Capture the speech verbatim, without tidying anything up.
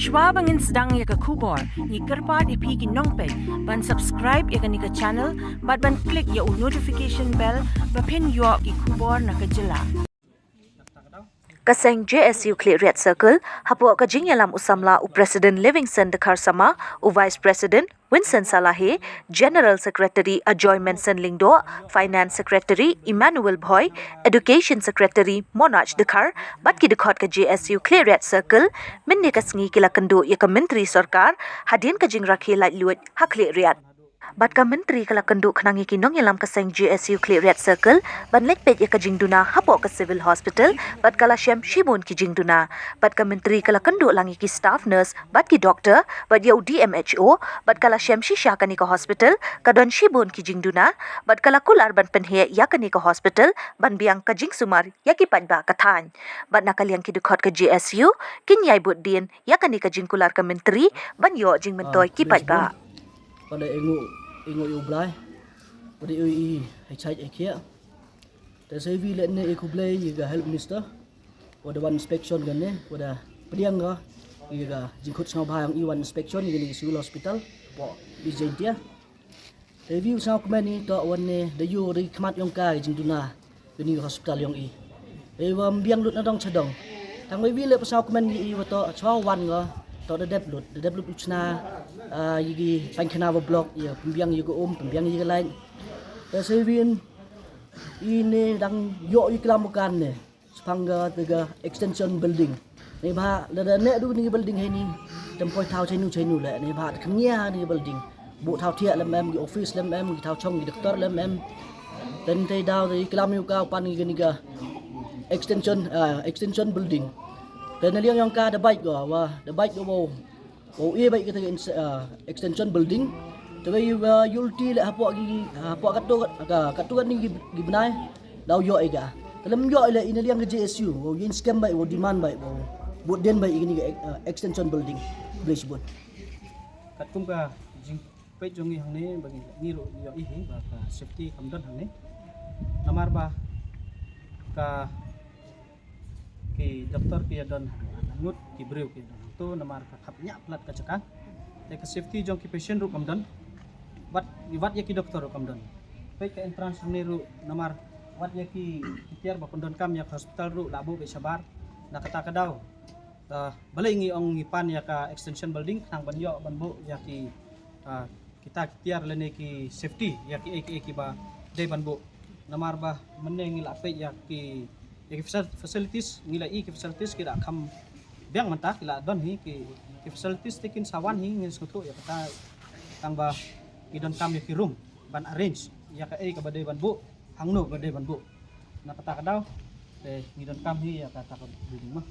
Shwa ba ngin sdang ïa ka khubor, ngi kyrpad ïa phi ki nongpeit ban subscribe ïa kane ka channel bad ban click ïa u notification bell ba phin ïoh ki khubor na ka jylla. Ka seng J S U Khliehriat Circle, hapoh ka jingïalam u samla u President Livingstone Dkhar Sama, u Vice President Winston Salahi, General Secretary Ajoy Menson Lyngdoh, Finance Secretary Emmanuel Bhoi, Education Secretary Monaj Dkhar, bad ki dkhot ka J S U Khliehriat Circle, mynne ka sngi ki la kynduh ïa ka Myntri Sorkar hadien ka jingrakhe laitluid ha Khliehriat. Bad ka Myntri ka la kynduh khnang ïa ki nongïalam ka seng J S U Khliehriat Circle ban leit peit ïa ka jingduna hapoh ka Civil Hospital, bad ka la shem shibun ki jingduna. Bad ka Myntri ka la kynduh lang ïa ki staff nurse bad ki doctor bad ïa u D M H O, bad ka la shem shisha kane ka hospital ka don shibun ki jingduna, bad ka la kular ban pynheh ïa kane ka hospital ban biang ka jingsumar ïa ki paidbah ka thaiñ. Bad na ka liang ki dkhot ka J S U kin ïai bud dien ïa kane ka jingkular ka Myntri ban ïoh jingmyntoi ki paidbah. Pada engu engu yu blai. Pada yu i hai chai ai kia. Te sai vi le ne e kublai i ga health minister. Pada wan inspection ga ne pada pediang ga i ga jingkut sngau bha yang i wan inspection i ga ni civil hospital. Po di jentia. Te vi sngau kmen i to wan ne da yu ri khmat yong ka jingduna. Kini hospital yong i. Ei wa mbiang lut na dong chadong. Tang wei wi le pasau kmen i wa to chwa wan nga to da dep lut da dep lut uchna. I gi pankana wa block ya pembiang ya ga um pembiang ya ga lain. Te se win i ne dang yo i kelam bukan ne sepang ga te ga extension building. Ni ba lada ne du ni building hini. Tempoi tau chenu chenu le ni ba khnia ni building. Bu tau thiah lem em gi office lem em gi tau chong gi doktor lem em. Ten te dau te kelam yu ka pan gi ni ga extension extension building. Ten liang yong ka da bike go wa da bike go. Wow, e bike kita extension building. Te bai yulti le hapo gi hapo katu katu ni gi bnai. Dau yo ega. Telem yo ile ina liang ke J S U. Wow, yin scam bai, wow, demand bai, wow. Buat den bai ini ke extension building. Boleh sebut. Katkum ka jingpeit jong ngi hangne bagi ngi ru yo ihi ba ka safety kam don hangne. Namar ba ka ki doktor ki don ngut ki briew ki don tu namar ka khap nya plat ka jaka. Te ka safety jong ki patient ru kam don. Wat wat ya ki doktor ru kam don. Peit ka entrance ni ru namar wat ya ki tiar ba pun don kam ya hospital ru labu be sabar. Na kata ka dau. Balei ngi ong ngi pan ya ka extension building khang ban yo ban bu ya ki kita ki tiar lene ki safety ya ki ki ki ba dei ban bu. Namar ba mene ngi la peit ya ki ya ki facilities ngi la i ki facilities ki da kham biang menta ki la don hi ki ki facilities te kin sawan hi ngi sngewthuh ya kata tang ba ngi don kam ya ki room ban arrange ya ka ei ka ba dei ban bu hangno ba dei ban bu. Na kata ka dau te ngi don kam hi ya kata ka building ma.